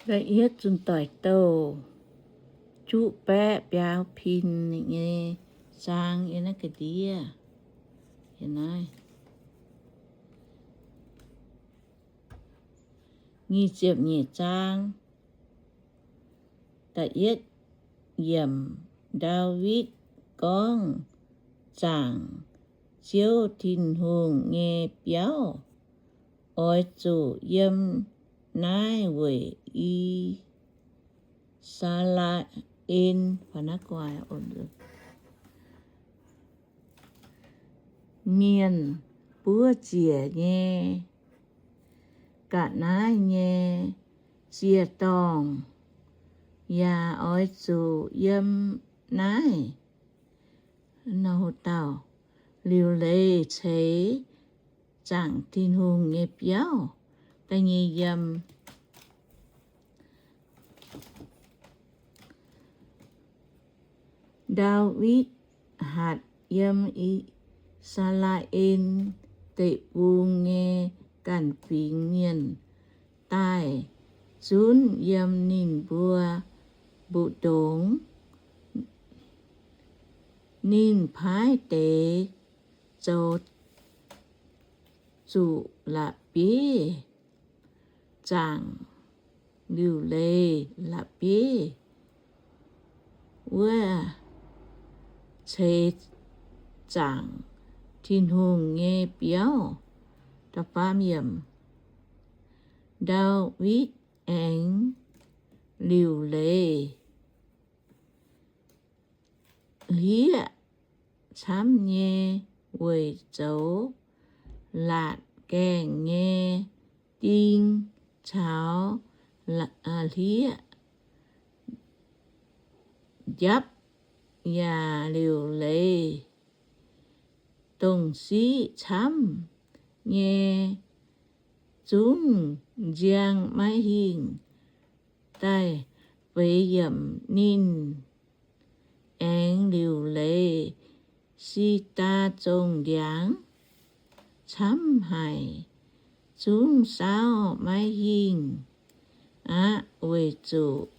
Da'yietv Zunh Doic Douh juqv baeqv biaux pin nyei zaang yiem naaiv ga'ndiev. Nyic ziepc nyeic zaang, da'yietv yiemc, Ndaawitv gorngv, Zaangc Ziouv Tin-Hungh nyei biauv oix zuqc yiem naaiv weic I^saa^laa^en Mienh buov ziec nyei ga'naaiv nyei ziec-dorngh yaac oix zuqc yiem naaiv. Liuc leiz ceix zaangc Tin-Hungh nyei biauv. Ndaawitv hatc yiem I^saa^laa^en Deic-Bung nyei ganh fingx mienh daaih zunv yiem ninh mbuo mbu'ndongx. Ninh paaiv deix zoux zuqc la'bieiv zaangc liuc leiz la'bieiv wuov ceix zaangc Tin-Hungh nyei biauv. Ndaawitv aengx liuc leiz hlieqv camv nyei weic zoux laatc gaengh nyei ding caux hlieqv njapv, yaac liuc leiz dongh siqv camv nyei zungv nziang maiv hingh. Da'feix yiemc, ninh aengx liuc leiz si^ndaa zongh ndiangx camv haic, zungv saauv maiv hingh aqv, weic zuqc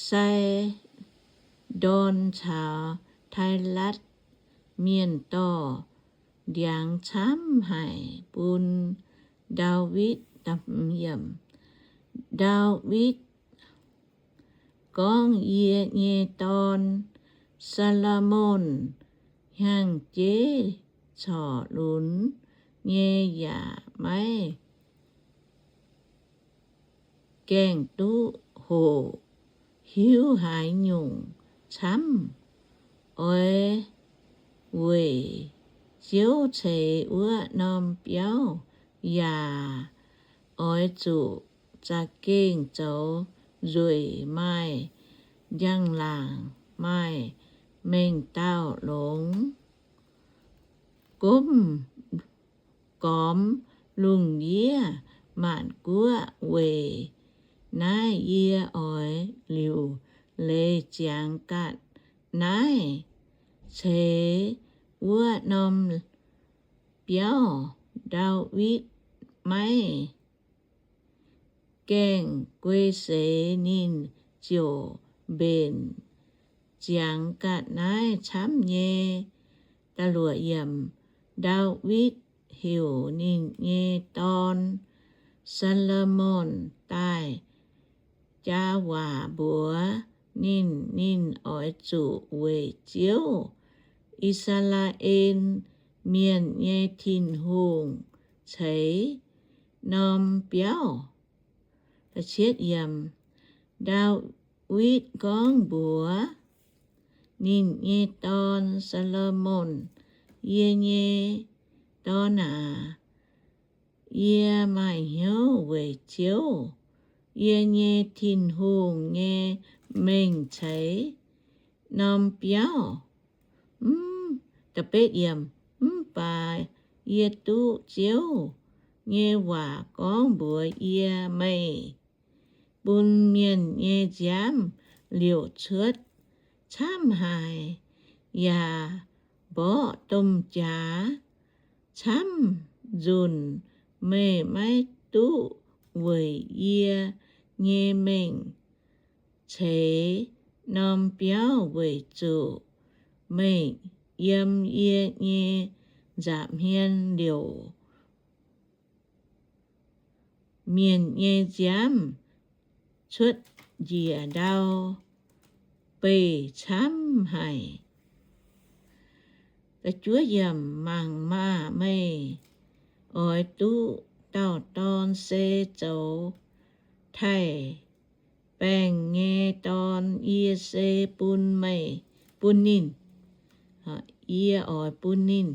Sai^ndorn caux Tailatv Mienh dorh ndiangx camv haic bun Ndaawitv. Ndaawitv gorngv, Yie nyei dorn, Saa^lo^morn, hnyangx-jeiv corc lunx nyei yaac maiv gaengh duqv hoqc hiuv haaix nyungc camv. Oix weic Ziouv ceix wuov norm biauv, yaac oix zuqc za'gengh zoux nzueic, maaih njang-laangc, maaih mengh dauh longx, gomv gormx lungh ndiev maanc guoqv. Weic naaiv yie oix liuc leiz ziangx ga'naaiv ceix wuov norm biauv. Ndaawitv maiv gaengh guei seix, ninh ziouc mbenc ziangx ga'naaiv camv nyei. Ndaawitv heuc ninh nyei dorn, Saa^lo^morn, daaih jaa waac mbuox ninh, ninh oix zuqc weic Ziouv, I^saa^laa^en Mienh nyei Tin-Hungh, ceix norm biauv. Ndaawitv gorngv mbuox ninh nyei dorn, Saa^lo^morn, Yie nyei dorn aac, yie maaih hnyouv weic Ziouv, yie nyei Tin-Hungh, nyei mengh ceix norm biauv. Mv baac yie duqv Ziouv nyei waac gorngv mbuox yie, Meih bun mienh nyei nziaamv liouc cuotv camv haic, yaac mborqv domh jaax camv nzunc. Meih maiv duqv weic yie nyei mengh ceix norm biauv weic zuqc meih yiem yie nyei nza'hmien liouc mienh nyei nziaamv cuotv njiec ndau beih camv haic. Mangc maah! Meih oix duqv dauh dorn se zoux taaih-baengh nyei dorn. Yie se bun meih, bun ninh, yie oix bun ninh,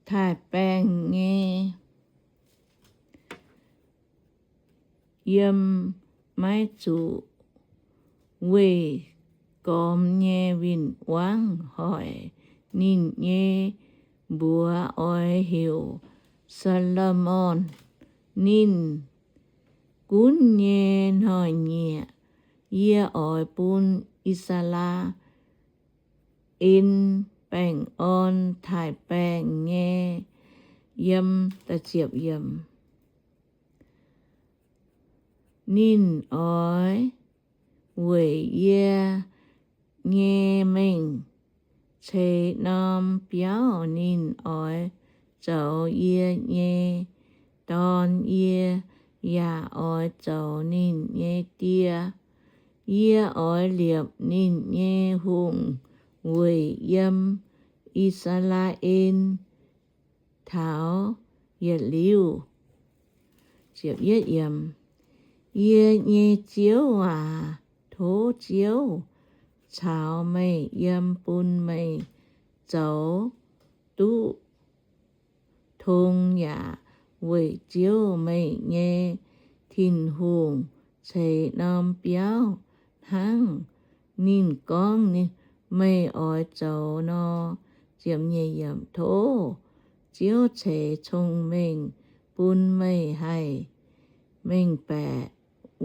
taaih-baengh nyei yiem, maiv zuqc weih gormx nyei win-wangv hoic ninh nyei mbuox oix heuc Saa^lo^morn. Ninh gunv nyei hnoi-nyieqc yie oix bun I^saa^laa^en baengh orn taaih-baengh nyei yiem. Ninh oix weic yie nyei mengh ceix norm biauv. Ninh oix zoux yie nyei dorn, yie yaac oix zoux ninh nyei die. Yie oix liepc ninh nyei hungh weic yiem I^saa^laa^en taux yietc liuz. Yie nyei Ziouv aac, tov Ziouv caux meih yiem, bun meih zoux duqv tong yaac weic Ziouv, meih nyei Tin-Hungh, ceix norm biauv hnangv ninh gorngv meih oix zoux nor. Tov Ziouv ceix cong-mengh bun meih haih mengh baeqc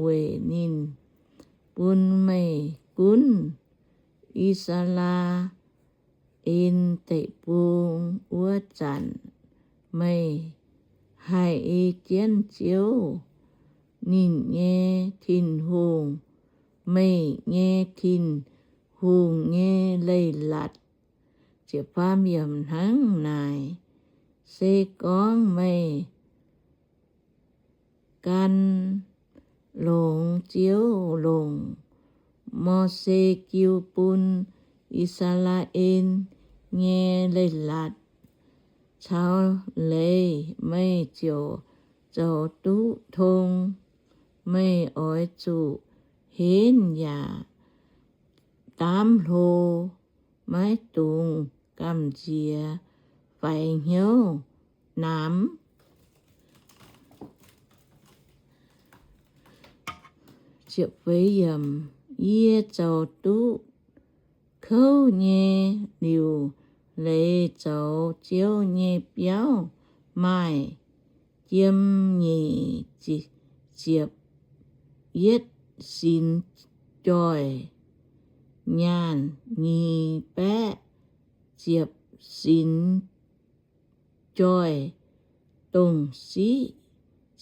weic ninh bun meih gunv I^saa^laa^en Deic-Bung wuov zanc, meih haih ei jienv Ziouv, ninh nyei Tin-Hungh, meih nyei Tin-Hungh nyei leiz-latc. Hnangv naaic, se gorngv meih gan longx Ziouv longc Mose jiu bun I^saa^laa^en nyei leiz-latc caux leiz, meih ziouc zoux duqv tong. Meih oix zuqc henv yaac daamv hlo, maiv dungx gamh nziex faix hnyouv namx. Yie zoux duqv kouv nyei liuc leiz zoux Ziouv nyei biauv maaih jiem nyeic ziepc yietv sinx joih nyaanh, nyic baeqv ziepc sinx joih dongh siqv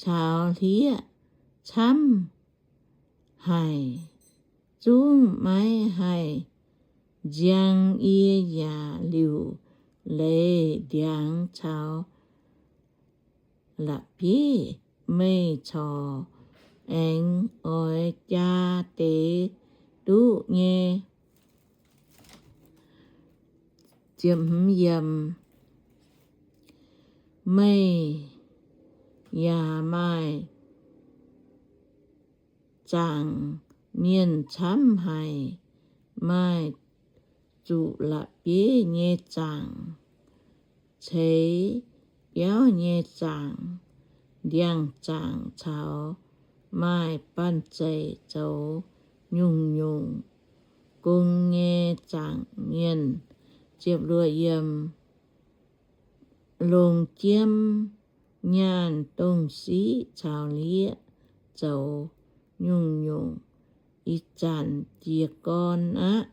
caux hlieqv camv haic, zungv maiv haih nziang. Yie yaac liuc leiz ndiangx caux la'bieiv. Meih corc aengx oix jaa deix duqv nyei. Meih yaac maaih zaangc mienh camv haic, maaih zuqc la'bieiv nyei zaangc, ceix biauv nyei zaangc, ndiangx-zaangc caux maaih banh zeic zoux nyungc-nyungc gong nyei zaangc mienh. Longc jiem nyaanh dongh siqv caux lieqv zoux nyungc-nyungc ih zanc jiez gorn aqv.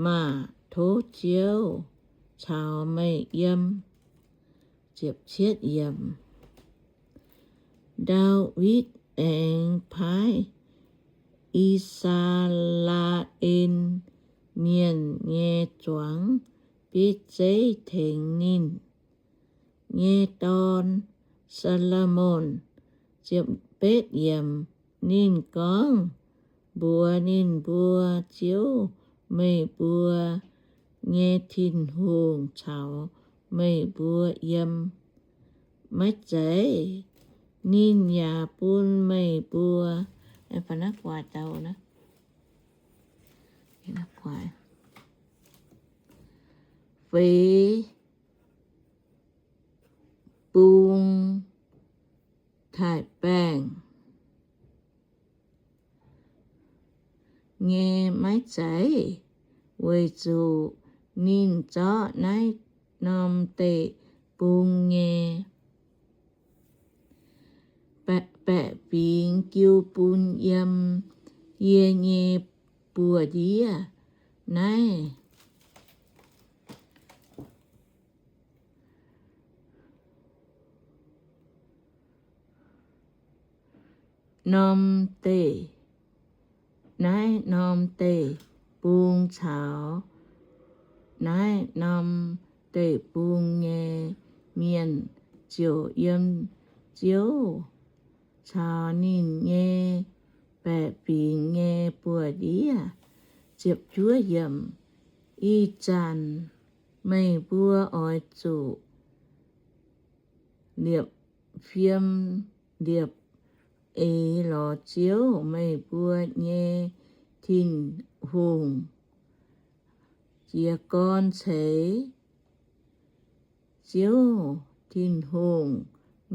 Maah! Tov Ziouv caux meih yiem. Ndaawitv aengx paaiv I^saa^laa^en Mienh nyei zuangx bieiv zeiv tengx ninh nyei dorn, Saa^lo^morn. Ninh gorngv mbuox ninh mbuo, Ziouv, meih mbuo nyei Tin-Hungh caux meih mbuo yiem maiv zeiz. Ninh yaac bun meih mbuo feix bung taaix-baengh nyei maiv zeiz, weic zuqc ninh zorqv naaiv norm deic-bung nyei baeqc fingx jiu bun yiem yie nyei buoz-ndiev. Naaiv norm deic, naaiv norm deic-bung caux naaiv norm deic-bung nyei mienh ziouc yiem Ziouv caux ninh nyei baeqc fingx nyei buoz-ndiev. Ih zanc meih mbuo oix zuqc liepc fiem liepc eix lorz Ziouv, meih mbuo nyei Tin-Hungh, jiez gorn ceix Ziouv Tin-Hungh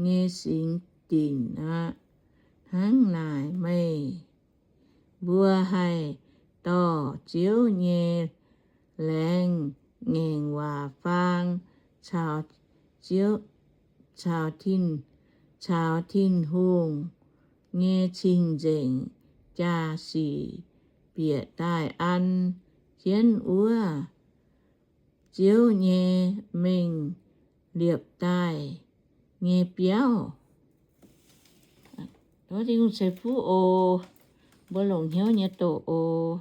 nyei singx dinc aqv. Hnangv naaic, meih mbuo haih dorh Ziouv nyei laengz ngaengc waac faang caux Tin-Hungh nyei cing-nzengc jaa-sic bieqc daaih an jienv wuov Ziouv nyei mengh liepc daaih nyei biauv. Tov Tin-Hungh ceix fuqv oc. Mbuo longc hnyouv nyei doqc oc.